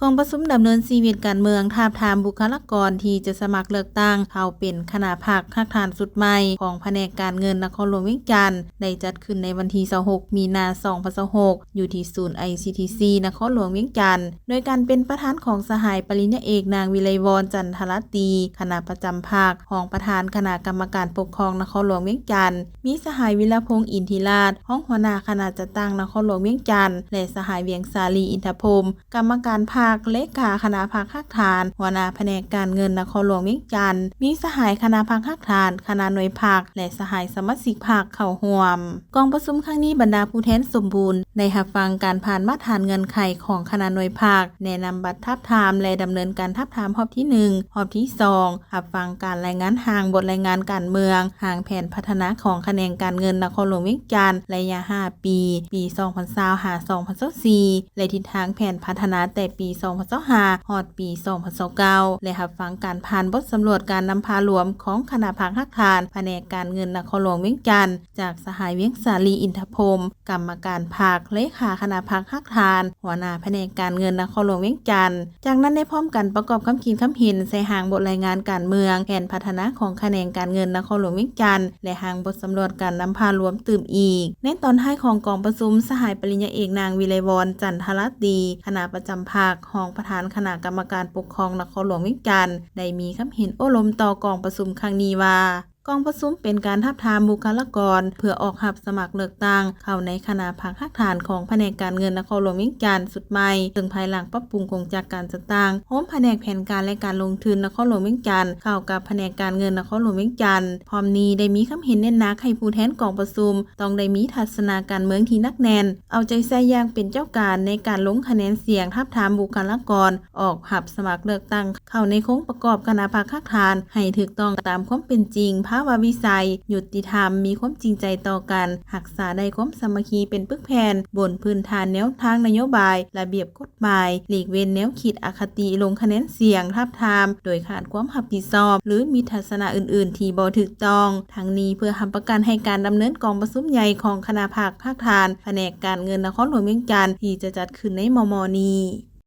ກອງປະຊຸມດຳເນີນຊີວິດການເມືອງ ທາບທາມບຸກຄະລາກອນທີ່ຈະສະໝັກເລືອກຕັ້ງເຂົ້າເປັນຄະນະພັກຮາກຖານຊຸດໃໝ່ຂອງພະແນກການເງິນນະຄອນຫຼວງວຽງຈັນ ໄດ້ຈັດຂຶ້ນໃນວັນທີຊາວຫົກ ມີນາ ສອງພັນຊາວຫົກ ຢູ່ທີ່ສູນ ໄອຊີທີຊີ ນະຄອນຫຼວງວຽງຈັນ ໂດຍການເປັນປະທານຂອງສະຫາຍປະລິນຍາເອກ ນາງ ວິໄລວອນ ຈັນທະລາຕີ ຄະນະປະຈຳພັກ, ຮອງປະທານຄະນະກຳມະການປົກຄອງນະຄອນຫຼວງວຽງຈັນ, ມີສະຫາຍ ວິລະພົງ ອິນທິລາດ ຮອງຫົວໜ້າຄະນະຈັດຕັ້ງນະຄອນຫຼວງວຽງຈັນ ແລະ ສະຫາຍ ວຽງສາລີ ອິນທະພົມ ກຳມະການພັກ, ເລຂາຄະນະພັກຮາກຖານ, ຫົວໜ້າພະແນກການເງິນນະຄອນຫຼວງວຽງຈັນ, ມີສະຫາຍຄະນະພັກຮາກຖານ, ຄະນະໜ່ວຍພັກ ແລະ ສະຫາຍສະມາຊິກພັກເຂົ້າຮ່ວມ. ກອງປະຊຸມຄັ້ງນີ້ ບັນດາຜູ້ແທນສົມບູນໄດ້ຮັບຟັງການຜ່ານມາດຖານເງື່ອນໄຂຂອງຄະນະໜ່ວຍພັກ, ແນະນຳບັດທາບທາມ ແລະ ດຳເນີນການທາບທາມຮອບທີໜຶ່ງ, ຮອບທີສອງ, ຮັບຟັງການລາຍງານຮ່າງບົດລາຍງານການເມືອງ, ຮ່າງແຜນພັດທະນາຂອງຂະແໜງການເງິນນະຄອນຫຼວງວຽງຈັນ ໄລຍະຫ້າປີ, ປີສອງພັນຊາວ ຫາ ສອງພັນຊາວສີ່ ແລະ ທິດທາງແຜນພັດທະນາແຕ່ປີສອງພັນຊາວຫ້າ ຮອດປີສອງພັນຊາວເກົ້າ ແລະ ຮັບຟັງການຜ່ານບົດສຳຫຼວດການນຳພາລວມຂອງຄະນະພັກຮາກຖານ ພະແນກການເງິນນະຄອນຫຼວງວຽງຈັນ ຈາກສະຫາຍ ວຽງສາລີ ອິນທະພົມ ກຳມະການພັກ, ເລຂາຄະນະພັກຮາກຖານ, ຫົວໜ້າພະແນກການເງິນນະຄອນຫຼວງວຽງຈັນ. ຈາກນັ້ນໄດ້ພ້ອມກັນປະກອບຄຳຄິດຄຳເຫັນໃສ່ຮ່າງບົດລາຍງານການເມືອງ, ແຜນພັດທະນາຂອງຂະແໜງການເງິນນະຄອນຫຼວງວຽງຈັນ ແລະ ຮ່າງບົດສຳຫຼວດການນຳພາລວມຕື່ມອີກ. ໃນຕອນທ້າຍຂອງກອງປະຊຸມ, ສະຫາຍປະລິນຍາເອກ ນາງ ວິໄລວອນ ຈັນທະລາຕີ ຄະນະປະຈຳພັກ, ຮອງປະທານຄະນະກຳມະການປົກຄອງນະຄອນຫຼວງວຽງຈັນ ໄດ້ມີຄຳເຫັນໂອ້ລົມຕໍ່ກອງປະຊຸມຄັ້ງນີ້ວ່າ, ກອງປະຊຸມເປັນການທາບທາມບຸກຄະລາກອນ ເພື່ອອອກຮັບສະໝັກເລືອກຕັ້ງເຂົ້າໃນຄະນະພັກຮາກຖານຂອງພະແນກການເງິນນະຄອນຫຼວງວຽງຈັນຊຸດໃໝ່, ເຊິ່ງພາຍຫຼັງປັບປຸງກົງຈັກການຈັດຕັ້ງໂຮມພະແນກແຜນການ ແລະ ການລົງທຶນນະຄອນຫຼວງວຽງຈັນ ເຂົ້າກັບພະແນກການເງິນນະຄອນຫຼວງວຽງຈັນ. ພ້ອມນີ້ໄດ້ມີຄຳເຫັນເນັ້ນໜັກໃຫ້ຜູ້ແທນກອງປະຊຸມຕ້ອງໄດ້ມີທັດສະນະການເມືອງທີ່ໜັກແໜ້ນ, ເອົາໃຈໃສ່ຢ່າງເປັນເຈົ້າການໃນການລົງຄະແນນສຽງທາບທາມບຸກຄະລາກອນ ອອກຮັບສະໝັກເລືອກຕັ້ງເຂົ້າໃນໂຄງປະກອບຄະນະພັກຮາກຖານໃຫ້ຖືກຕ້ອງຕາມຄວາມເປັນຈິງ, ພາວະວິໄສ, ຍຸຕິທຳ, ມີຄວາມຈິງໃຈຕໍ່ກັນ, ຮັກສາໄດ້ຄວາມສາມັກຄີເປັນປຶກແຜ່ນ ບົນພື້ນຖານແນວທາງນະໂຍບາຍ, ລະບຽບກົດໝາຍ, ຫຼີກເວັ້ນແນວຄິດອະຄະຕິລົງຄະແນນສຽງທາບທາມໂດຍຂາດຄວາມຮັບຜິດຊອບ ຫຼື ມີທັດສະນະອື່ນໆທີ່ບໍ່ຖືກຕ້ອງ. ທັງນີ້ເພື່ອຮັບປະກັນໃຫ້ການດຳເນີນກອງປະຊຸມໃຫຍ່ຂອງຄະນະພັກຮາກຖານ ພະແນກການເງິນນະຄອນຫຼວງວຽງຈັນ ທີ່ຈະຈັດຂຶ້ນໃນມໍ່ໆນີ້.